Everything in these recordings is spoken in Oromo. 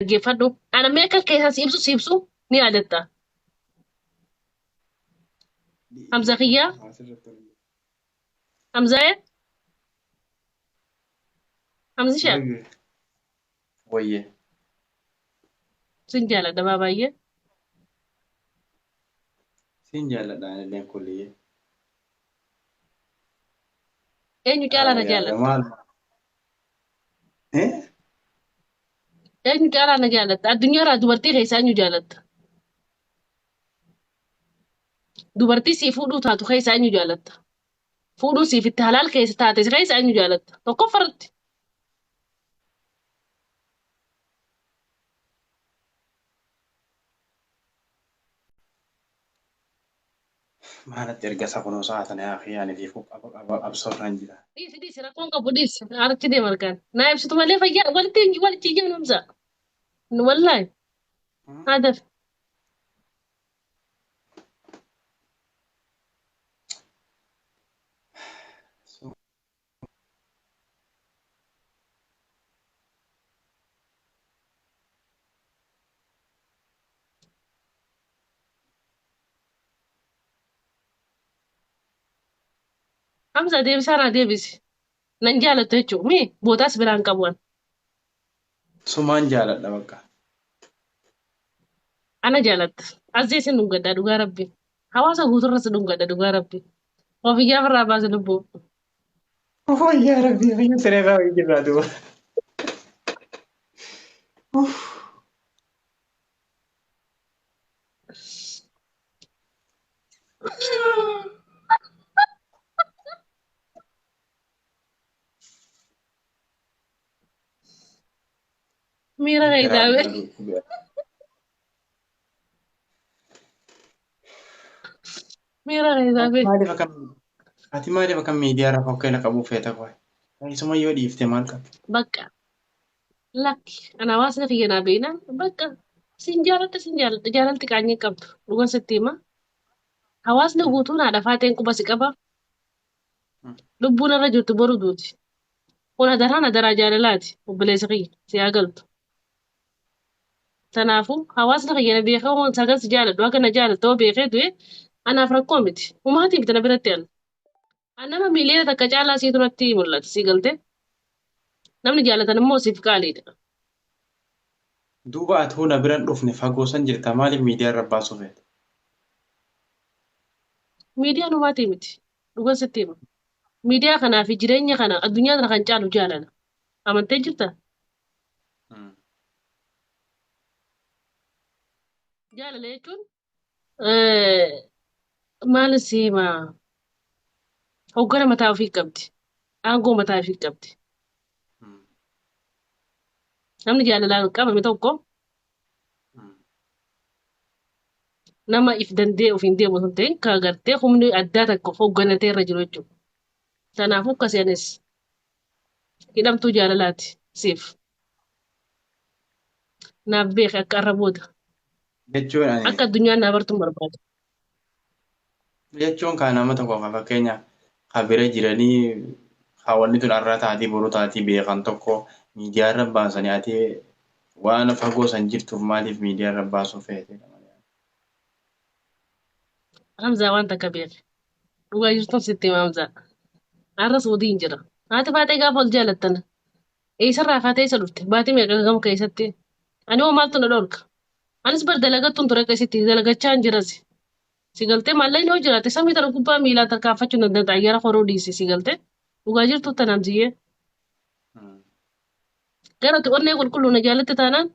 Dhaggeeffadhu. Ana mee akka keessaa si ibsu si ibsu ni yaadatta. Hamza kiyyaa. Hamzaa'ee. Hamzishaa. Wayyee. Sin jaaladha baa baay'ee. Sin jaalladha anilleen kulliyyee. Eenyu caalaa na jaalatta? Maal? Eh? Eenyu caalaa na jaalatta? Addunyaarraa dubartii keessaa eenyu jaalatta? Dubartii sii fuudhuu taatu keessaa eenyu jaalatta? Fuudhuun siif itti halaal keessa taate keessa eenyu jaalatta? Tokkoffarratti. Maalatti erga isa kunoo sa'a tana yaa kiyyaani fi qaba qaba qabsoo irraan jira. Dhiisi dhiisi rakkoon qabu dhiisi. Aarchi deema harkaan. Naa ibsitu malee fayyaa walitti walitti iyyaan hamza. Wallaahi. Haa dafi. Hamza deebisaa naa deebisi. Nan jaalattu jechuun mi bootaas biraan qabu an. Sumaan jaaladha bakka. Ana jaalatta. Azee sin dhungadha dhugaa rabbi. Hawaasa guuturra si dhungadha dhugaa rabbi. Ofiyyaa irraa baase lubbuu. Oh yaa rabbi fayyaa siree irraa wayii jirraa duuba. Uff. Miira Garaan keessaame. na dhukkube. Miira Ati keessaame. maaliif akkam ati maaliif akkam miidiyaa irra fokkeena qabuu feeta qoy. Isuma yoo dhiifte maal qabdi? Bakka lakki ana hawaasni kiyya naa beeknaan bakka sin jaaladha sin jaaladha jaalalti qaanyii hin qabdu dhugan sitti hima. Hawaasni guutuun haadha faateen quba si qaba. Lubbuun irra jirtu boru duuti. Kun adaraan adaraa jaalalaati obboleessa kiyya si haa galtu. Tanaafuu hawaasni kiyya na beekee waan sagal si jaaladhu akka na jaalattu yoo beekee du'e anaaf rakkoo miti. Humaatii miti na biratti ana. An nama miiliyoona takka caalaa siitu natti mul'ata si galte. Namni jaalatan immoo siif qaaliidha. Duuba ati hoo na biran dhufne fagoo san jirta maaliif miidiyaa irra baasuu feeta? Miidiyaan humaatii miti. Dhugan sitti hima. Miidiyaa kanaa fi jireenya kana addunyaa kana kan caalu jaalala. Amantee jirta? Jaalala jechuun maal si hima? Hoggana mataa ofii qabdi. Aangoo mataa ofii qabdi. Namni jaalalaan qabame tokko nama if danda'ee ofiin deemu osoo hin ta'in ka gartee humni addaa takka of hoogganatee irra jiru jechuudha. Kanaafuu akkasii anis hidhamtuu jaalalaati siif. Naaf beeki akka arra booda. Jechuun ani Akka addunyaan naa bartuun barbaada. Jechuun kaa nama tokko ka fakkeenyaaf ka bira jiranii ka wanni tun arraa taatii boru taatii beekan tokko miidiyaa irra baasanii ati waan fagoo san jirtuuf maaliif miidiyaa irra baasuu feete? Hamzaa waan takka beeki. Dhugaa jirtuun sitti hima Hamzaa. Har'a Suudiin jira. Haati faatee gaafa ol jaalattan eessarraa kaatee eessa dhufte? Baatii meeqa gama keessatti? Ani hoo maaltu na dhorka? Anis bar dalagattuun ture akka isitti dalagachaa hin jiras. Si galtee maallaqni yoo jiraate samii tana gubbaa miilaan tarkaanfachuu hin danda'a xayyaara koruu dhiisi si galtee. Dhugaa jirtu tana Hamziyyee. Gara ati onnee qulqulluu na jaalatte taanaan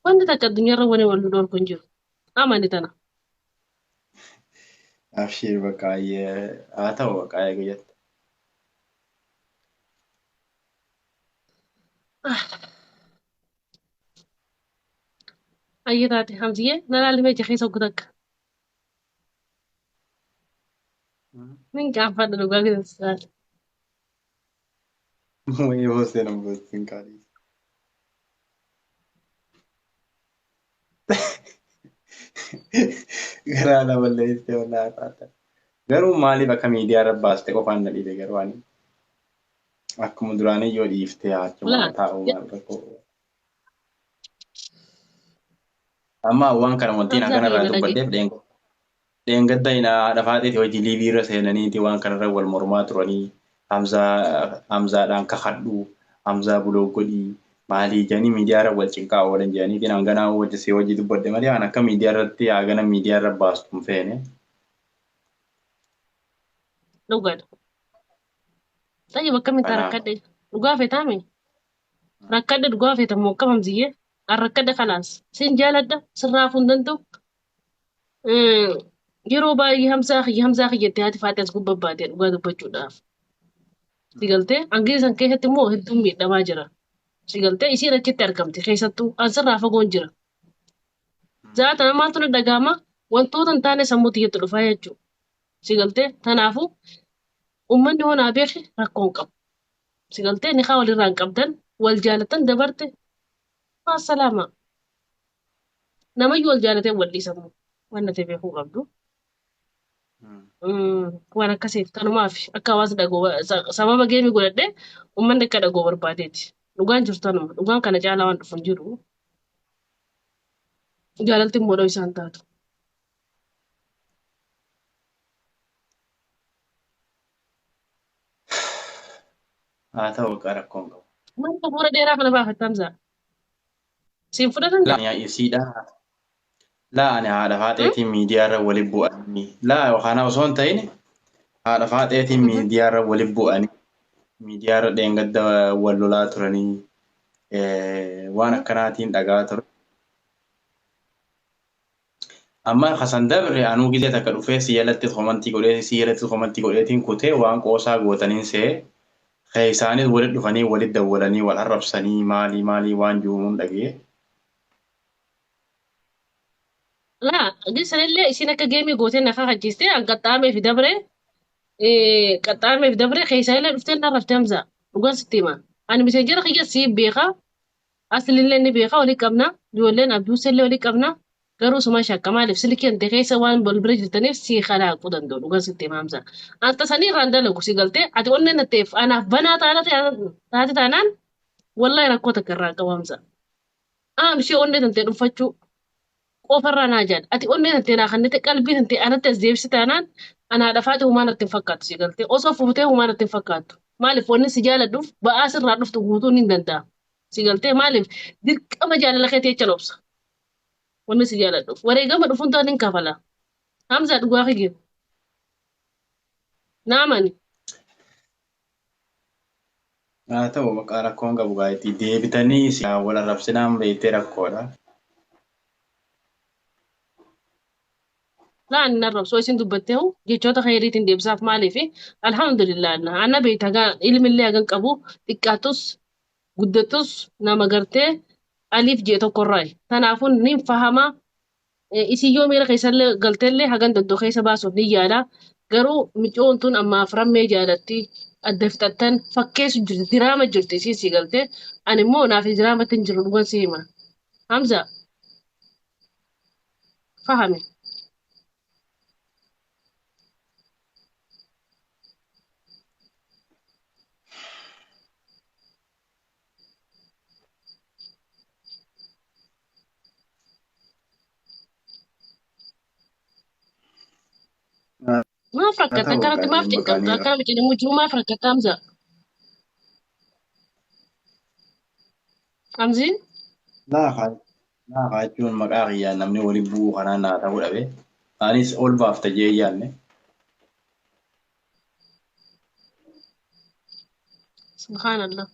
wanti takka addunyaarra wani wal nu dhorku hin jiru. Amani tana. Abshiir bakka haa ta'u bakka eegu jette. Ayya taate Hamziyyee na laalli ija keessa oggu takka. Nin qaanfadha dhugaa keessa laali. Wayii boosee nama boostiin qaalii. Garaa na balleessite wallaahi faata. Garuu maaliif akka miidiyaa irra baaste qofaan na dhibe garuu ani akkuma duraanii yoo dhiiftee achuma Laa taa'uu maal rakkoo. Amma waan kana wantiin Hamzaa hagana kiyya irraa na dhagaye. dubbadheef dheengadda haadha faaxeeti hojii liivii irra seenaniiti waan kanarra wal mormaa turanii Hamzaa Hamzaadhaan kakadhu Hamzaa buloo godhii maalii jedhanii miidiyaa irra wal cinqaa oolan jedhaniitiin hanganaa hojii si hojii dubbadhe malee an akka miidiyaa irratti hagana miidiyaa irra baastu hin feene. Dhugaadha. Tayyib akkamitti Kanaaf. rakkadhe dhugaa feetaame rakkadhe dhugaa feeta moo akkam Hamziyyee an rakkadhe kalaas sin jaaladha sirraa hafuu hin danda'u. Yeroo baay'ee Hamzaa kiyya Hamzaa kiyya jettee haati faatee as gubbaa baatee dhugaa dubbachuudhaaf. Si galtee hangii san keessatti immoo hedduun miidhamaa jira. Si galtee isiin achitti argamti keessattuu an sirraa fagoon jira. Zaata namaatu na dhaga'ama wantoota hin taane sammuu tiyyatti dhufaa jechuudha. Si galtee tanaafuu uummanni hoo naa beeke rakkoo hin qabu. Si galtee nikaa walirraa hin qabdan wal jaalatan dabarte maasalaama. Namayyuu wal jaalatee wal dhiisamu waan ati beekuu qabdu. Waan akkasiif kanumaaf akka hawaasni dhaga'u sababa geemii godhadhee uummanni akka dhaga'u barbaadeeti. Dhugaan jirtu tanuma. Dhugaan kana caalaa waan dhufu hin jiru. Jaalalti immoo dhoo isaan taatu. Haa ta'u egaa rakkoon qabu. Maal hafuura dheeraa kana baafatta Hamzaa? Siin fudhatan gaa? Laa isiidha. Laa ani haadha faaxeetiin miidiyaarra wali bu'anii. Laa kana osoo hin ta'in haadha faaxeetiin miidiyaarra wali bu'anii miidiyaarra dheengadda wal lolaa turanii waan akkanaatiin dhagaa ture. Amma kasan dabre anuu gizee takka dhufee si jalatti komantii godhee si jalatti komantii godheetiin kutee waan qoosaa gootaniin see keeysaanis walit dhufanii walit dawwalanii wal arrabsanii maalii maalii waan jiruun dhagee. Laa gisanillee isiin akka geemii gootee na kakachiiste an qaxxaamee fi dabree qaxxaamee fi dabree keessaa illee dhuftee na rafte Hamza dhugaan sitti hima. Ani miseenjera kiyya sii beeka aslillee ni beeka walii qabna ijoolleen abduusellee walii qabna garuu suma shakka maaliif silkii ante keessa waan wal bira jirtaniif sii kalaaquu danda'u dhugaan sitti hima Hamza. An tasanii irraan dalagu si galtee ati onneen na ta'eef anaaf banaa taate taanaan wallahi rakkoo takka irraa qabu Hamza. Aam ishee onnee tantee dhuunfachuu qofarraa naa jaal. Ati onnee tantee naa kennite qalbii tantee anatti as deebiste taanaan anaa dhafaate humaa natti hin fakkaattu si galtee. Osoo fuutee humaa natti hin fakkaattu. Maaliif wanni si jaaladhuuf ba'aa sirraa dhuftu guutuun hin danda'a. Si galtee maaliif dirqama jaalala keetii jechan obsa. Wanni si jaaladhuuf wareegama dhufuun ta'an hin kafala. Hamzaa dhugaa kiyya. Naamani. Haa ta'u maqaa rakkoon qabu gaa'etti deebitanii si wal arrabsinaan beektee rakkoodha. Laa ani narrabsoo isin dubbattee hoo jechoota khayriitiin deebisaaf maaliif alhamdulillah anna beekta haga ilmillee hagan qabu xiqqaatus guddattus nama gartee aliif jee tokkorraayi tanaafuu nin fahama isin yoo miira keessallee galteellee hagan danda'u keessa baasuuf ni yaala garuu micoon tun ammaaf rammee jaalatti adda fixattan fakkeessu jirti diraama jirti isiin si galtee ani immoo naaf diraamatti hin jiru dhugan si hima Hamza fahame. Maaf Haa rakkatta ta'u akkanatti maaf gaa'een cinqamta maqaan akkana micinimu jiru maaf rakkatta Hamza. Hamziin Laafa jechuun maqaa kiyyaan namni wali bu'uu kanaan naa ta'uu dhabe. Anis ol baafta jee yaadne. Subhaanallah.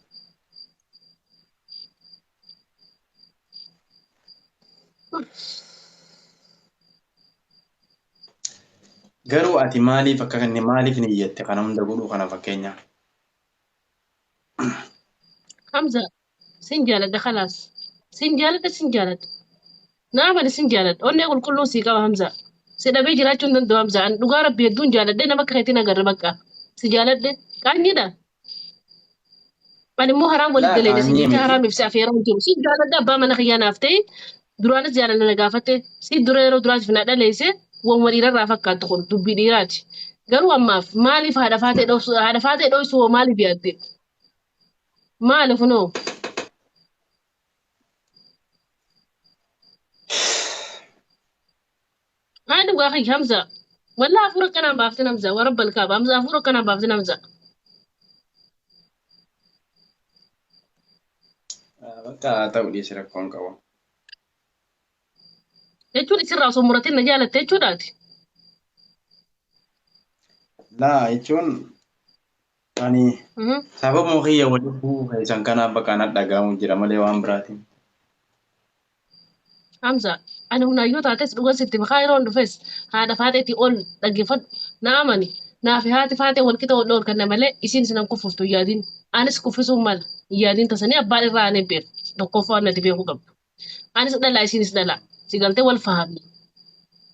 Garuu ati maaliif akka kanni maaliif niyyatte kana hunda godhuu kana fakkeenyaaf? Hamza sin jaaladha kalaas. Sin jaaladha sin jaaladha. Naa amani sin jaaladha. Onnee qulqulluun sii qaba Hamza. Si dhabee jiraachuu hin danda'u Hamza. Ani dhugaa rabbi hedduun jaaladhe nama akka keetiin agarre bakka. Si jaaladhe. Qaanyiidha. Ani immoo haraam walitti Laa daleene si qaanyii jecha miti. haraamiif si afeeraa hin jiru. Si jaaladha abbaa mana kiyyaa naaf ta'e duraanis jaalala na gaafatte si dura yeroo duraatiif na dhaleesse waanuma dhiirarraa fakkaattu kun dubbii dhiiraati. Garuu ammaaf maaliif haadha faatee dhoksu haadha faatee dhoksuu hoo maaliif yaadde? Maali kunoo? Dhugaa kiyya Hamza. Wallaa hafuura akkanaan baaftin Hamza. Warabbal kaaba Hamza hafuura akkanaan baaftin Hamza. Bakka haa ta'u dhiisi rakkoon qabu. Jechuun isirraa osoo muratin na jaalatte jechuudhaati. Laa jechuun ani sababuma kiyya waliin bu'uu keessan kanaaf bakka ana dhaga'amu jira malee waan biraatiin. Hamza, ani humnaayyoo taates dhugan sitti makaa yeroon dhufes haadha faaxeetii ol dhaggeeffadhu na amani. Naafi haati faaxee wal qixa wal dhoorkanna malee isiin sinan kuffuftu hin yaadin. Anis kuffisuun mala hin yaadin tasanii abbaan irraa ani beeku. Tokkoffaa waan ati beekuu qabdu. Anis dhalaa isiinis dhalaa. Si galtee wal fahamna.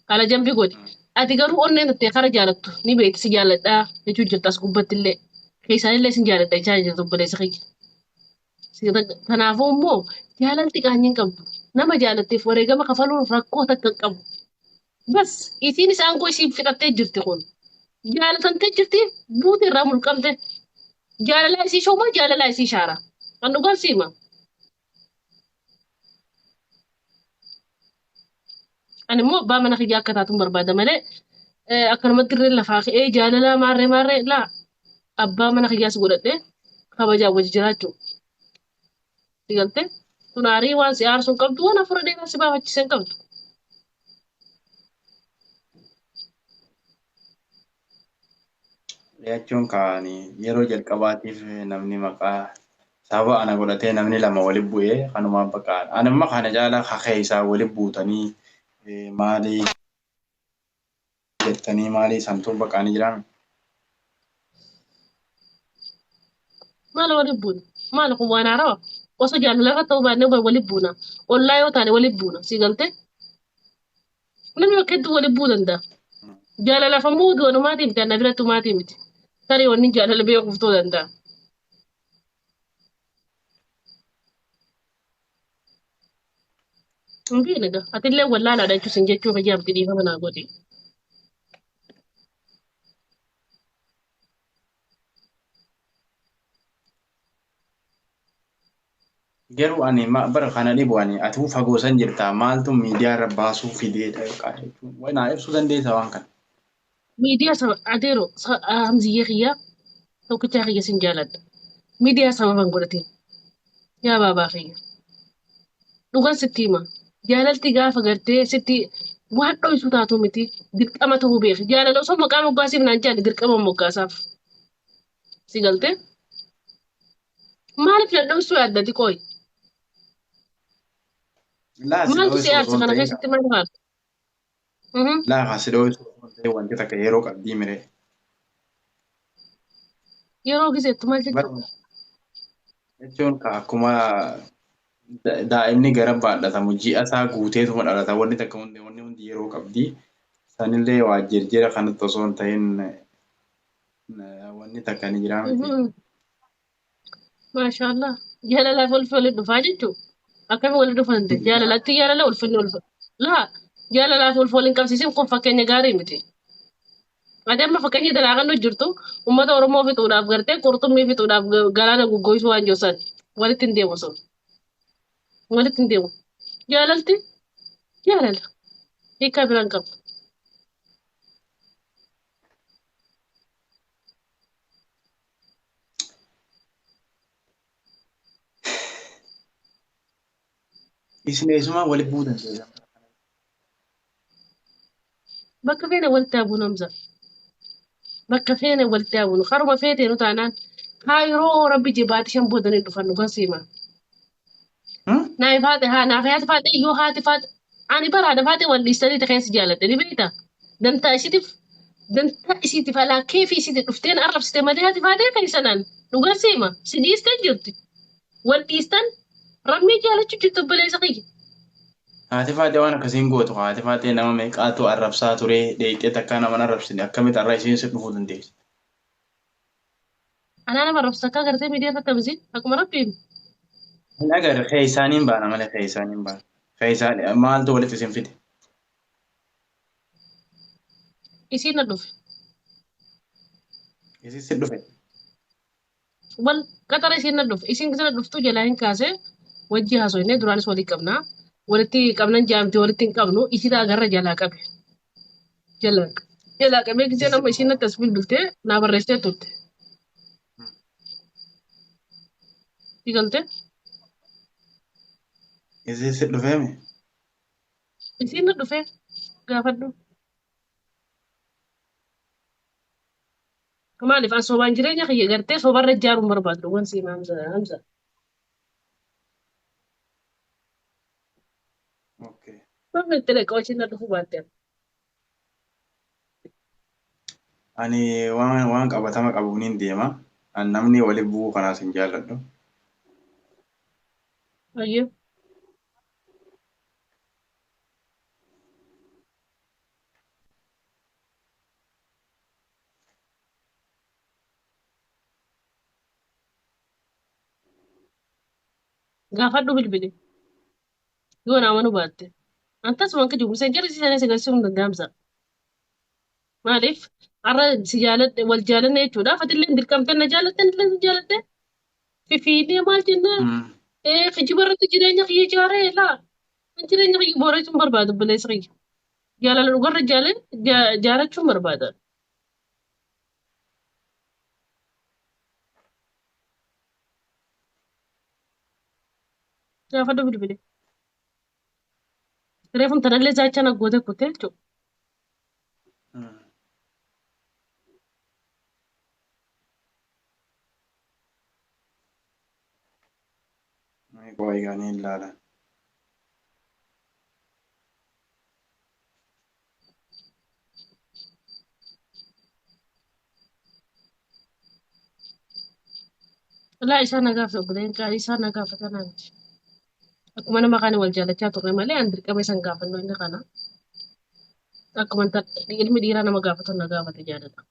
Kana jambii godhi. Ati garuu onneen tattee kara jaalattu ni beekti si jaaladhaa jechuu jirta as gubbatti illee. Keessaan illee sin jaaladha jechaa jirta obboleessa kiyya. Kanaafuu immoo jaalalti qaanyii hin qabdu. Nama jaalatteef wareegama kafaluun rakkoo takka hin qabu. Bas isiinis aangoo isii fixattee jirti kun. Jaalatamtee jirti buute irraa mulqamte. Jaalalaa isii shoomaa jaalalaa isii shaara. Kan dhugaan siima. Ani immoo abbaa mana kiyyaa akka taatuun barbaada malee akkanumatti irree lafaa ka'ee jaalalaa maarree maarree laa abbaa mana kiyyaas godhadhee kabajaan wajji jiraachuu. Si galtee? Tun aarii waan si aarsuu hin qabdu waan hafuura dheeraa si baafachiise hin qabdu. Jechuun kaani yeroo jalqabaatiif namni maqaa sababa ana godhatee namni lama walitti bu'ee kanumaan bakka ani amma kana caalaa kakee isaa walitti buutanii maalii jettanii maalii santuu bakka ani jiraame. Maal walitti buuna? Maal kun waan haarawa? Osoo jaalala irra ta'uu baannee walitti buuna. Ollaa yoo taane walitti buuna. Si galtee? Namni bakka hedduu walitti bu'uu danda'a. Jaalalaaf ammoo du'anumaatii miti anna biratti umaatii miti. Tarii wanni jaalala beekuuf ta'uu danda'a. Hin beekne egaa. Atillee wallaalaadha jechuus hin jechuu fayyaa miti dhiifama naa godhi. Garuu ani bara kana dhibu ani atuu fagoo san jirta maaltu miidiyaa irra baasuu fideedha yookaan jechuun way naa ibsuu dandeessa waan kana. Miidiyaa saba adeero Hamziyyee kiyyaa tokkichaa kiyya sin jaaladha. Miidiyaa sababa hin godhatin. Yaa baabaa kiyya. Dhugan sitti hima. Jaalalti gaafa gartee sitti waan dhoysu taatu miti dirqama ta'uu beeki. Jaalala osoo maqaa moggaasiif naan jaanne dirqama moggaasaaf. Si galtee? Maaliif na dhoysuu yaaddati qooyi? Laa si Maaltu si dhoysuu aarsa osoo hin kana ta'in keessatti maal faarsa? Laa ka si dhoysuu osoo hin ta'in wanti takka yeroo qabdii miree. Yeroo gizeettu maal Bara jechuudha? jechuun ka akkuma daa'imni gara baadhatamu ji'a isaa guuteetuma dhalata wanni takka hundi wanni hundi yeroo qabdi. Sanillee waa jirjira kanatti osoo hin ta'in wanni takka ni jiraa miti. Maashaallah. Jaalalaaf ulfi walitti dhufaa jechuudha. Akkami walitti dhufan ta'e? Jaalalatti jaalala ulfinni ulfa. Laa jaalalaaf ulfa waliin qabsiisin kun fakkeenya gaarii miti. Ati amma fakkeenya tanaa kan jirtu uummata Oromoo fixuudhaaf gartee qurxummii fixuudhaaf galaana goggoysuu waan jiru san walitti hin deemu sun. Walitti hin deemu. Jaalalti jaalala. Hiikaa biraan qabu. Isin eessumaa walitti bu'uu dandeessan? Bakka feene walitti haa buunu Hamza. Bakka feene walitti haa buunu. Karuma feetee nu taanaan kaayiroo rabbi jee baatii 5 booda ni dhufan dhugan siima. Naaf haati haa naaf haati faate yoo haati faate ani bara haadha faate wal dhiistanii ta'e keessa jaaladhe ni beekta. Dantaa isiitiif dantaa isiitiif alaa keefii isiitiif dhufteen arrabsite malee haati faatee keessanaan dhugan siima si dhiistee jirti. Wal dhiistan rammee jaalachuu jirtu obboleessa kiyya. Haati Faaxee waan akkasii hin gootu. Haati Faaxee nama meeqaatu arrabsaa ture dheeyxee takkaa nama hin arrabsine akkamitti har'a isiin si dhufuu dandeessi? Anaa nama arrabsa akka agartee miidiyaa irratti hamzii akkuma rabbiin. Hin agarre keessaaniin baana malee keessaaniin baana. Keessaan maaltu walitti isin fide? Isiin na dhufe. Isin si dhufe. Wal qaxara isiin na dhufe. Isiin na dhuftu jalaa hin kaase wajji haasofne duraanis walii qabna. Walitti qabnan jaamti walitti hin qabnu isiidha agarra jalaa qabe. Jalaa jalaa qabee gisee Isi nama isiin natti as bilbiltee naa barreessitee turte. Si galtee? Isi si dhufeemi? Isiin na dhufee gaafadhu. Maaliif an sobaan jireenya kiyya gartee sobarra ijaaruun barbaadu dhugan siima Hamza Hamza. Okay. Maaf itti dhaqa hojiin na dhufuu baatte. Ani waan qabatama qabuun hin deema. An namni wali bu'uu kanaas hin jaalladhu. Ayyee. Gaafadhu bilbili. Yoo na amanuu baatte. An tasuma akka jiru miseenjara si sana si galchuu hin danda'amsa. Maaliif har'a si jaaladhe wal jaalanne jechuudha. Fatillee dirqamtee na jaalatte illee si jaaladhe. Fifiinee maal jennee kijiba irratti jireenya kiyya ijaaree laa. An jireenya kiyya booreessuun barbaadu obboleessa kiyya. Jaalala dhugarra jaalachuun barbaada. Gaafadhu bilbile. Reefum tanallee zaachaa na goote kuttee jechuudha. Qo'aa eeganii hin ilaalan. Laa isaa na gaafate obboleen qaalii isaa na gaafata naa miti. Akkuma nama kaanii wal jaalachaa turre malee an dirqama isan gaafannu inni kana. Akkuma ilmi dhiiraa nama gaafatu na gaafate jaalata.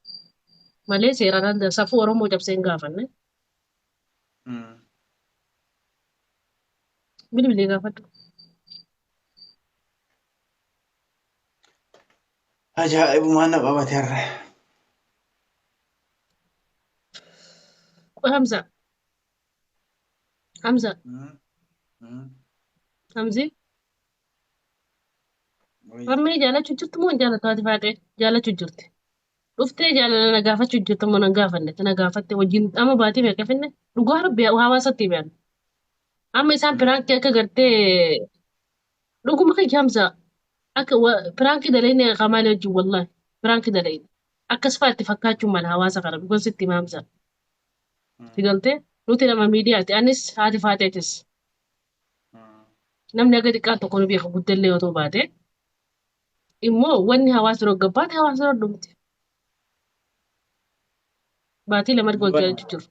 Malee seeraan safuu Oromoo cabsee hin gaafanne. Bilbilee gaafadhu. Ajaa'ibumaan na qabate har'a. Hamza. Hamza. Hamzi. Harmee jaalachuu jirtu moo hin jaalatu haati faatee? Jaalachuu jirti. Dhuftee jaalala na gaafachuu jirtu moo nan gaafanne? Na gaafatte wajjin amma baatii meeqa finne? Dhugaa rabbi hawaasatti himan. Amma isaan piraankii akka gartee dhuguma kiyya Hamza akka piraankii dalayne qamaalee wajjin wallaahi piraankii dalayne. Akkas fa'aa itti fakkaachuu mala hawaasa kana dhugan sitti hima Hamza. Si galtee nuti nama miidiyaati anis haati faateetis. Namni akka xiqqaa tokko nu beeka guddallee yoo ta'u baate immoo wanni hawaasa dura gabbaate hawaasa dura dhumte. Baatii lama erga wal jaalachuu jiru.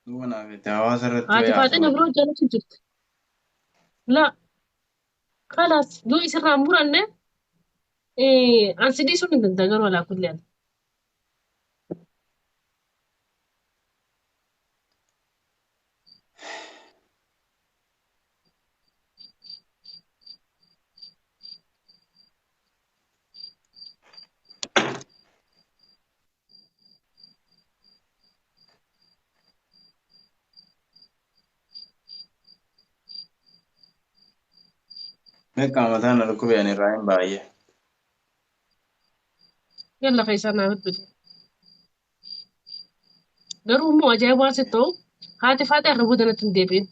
Duuba naaf jette hawaasa irratti Haati wayii faaxee na haasawaa biroo jaalachuu jirti. Laa kalaas yoo isirraa hin muranne an si dhiisuun hin danda'a garuu alaa kulli ani. Meeqa mataan na dhukkube ani irraa hin baay'ee. Yalla keessaa naa bilbili. Garuu immoo ajaa'iba waan sitti ta'u haati faaxee arra booda natti hin deebi'in.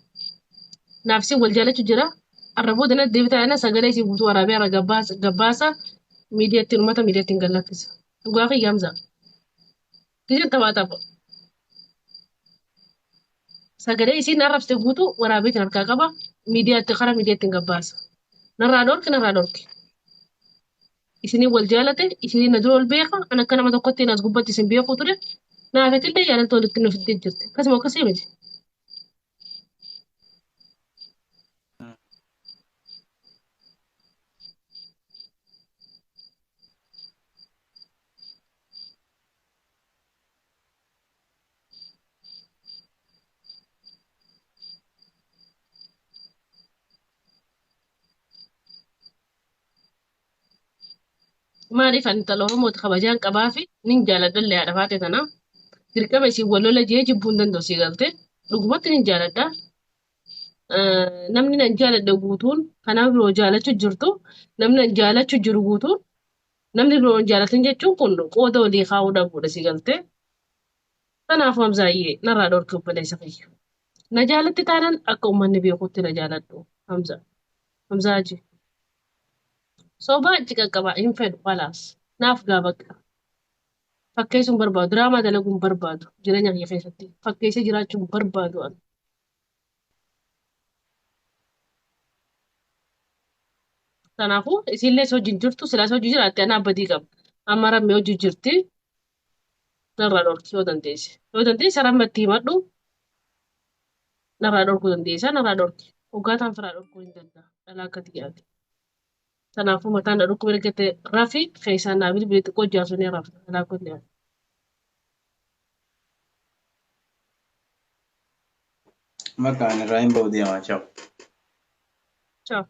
Naaf si wal jaalachuu jira. Arra booda natti deebitaa jennaan sagalee isii guutuu waraabee arra gabbaasa gabbaasa miidiyaatti uummata miidiyaatti hin gallakkisa. Dhugaa kiyya Hamza. Giseen taphaa tapha. Sagalee isiin arrabsite guutuu waraabeetiin harkaa qaba. Miidiyaatti karaa miidiyaatti hin gabbaasa. Narraa dhorki narraa dhorki. Isinii wal jaalate isinii na dura ol beeka an akka nama tokkotti as gubbatti isin beekuu ture naafetillee jaalalta walitti nu fiddee jirti. Akkasuma akkasii miti. Maaliif ani intala Oromooti kabajaan qabaa fi nin jaaladhallee haadha faatee tana. Dirqama isin wal lola jee jibbuu hin danda'u sii galte. Dhugumatti nin jaaladha. Namni nan jaaladhe guutuun kanaaf biroo jaalachuu jirtu namni nan jaalachuu jiru guutuun Namni biroo hin jaalatin jechuun kun qooda walii kaa'uu dhabuudha si galtee. Kanaafuu Hamzaayyee narraa dhorki obboleessa kiyya. Na jaalatti taanaan akka uummanni beekutti na jaaladhu Hamza. Hamzaa Haji. Sobaa achi qaqqabaa hin fedhu kalaas. Naaf gaa bakka. Fakkeessuu hin barbaadu. Diraamaa dalaguu hin barbaadu. Jireenya kiyya keessatti. Fakkeessee jiraachuu hin barbaadu ani. Kanaafuu isiillee si wajjin jirtu silaa si wajjin jiraatte anaa badii qaba. Amma rammee wajjin jirti narraa dhorki yoo dandeesse. Yoo dandeesse rammatti himadhu narraa dhorkuu dandeessa narraa dhorki. Hoggaa firaa dhorkuu hin danda'a. Dhalaa akka xiyyaati. Kanaafuu mataan na dhukkuba ergate rafi keessaan naa bilbili xiqqoo jaarsunee rafna. Dhalaa akka xiyyaati. Maqaan irraa hin ba'u deemaa ciao. Ciao.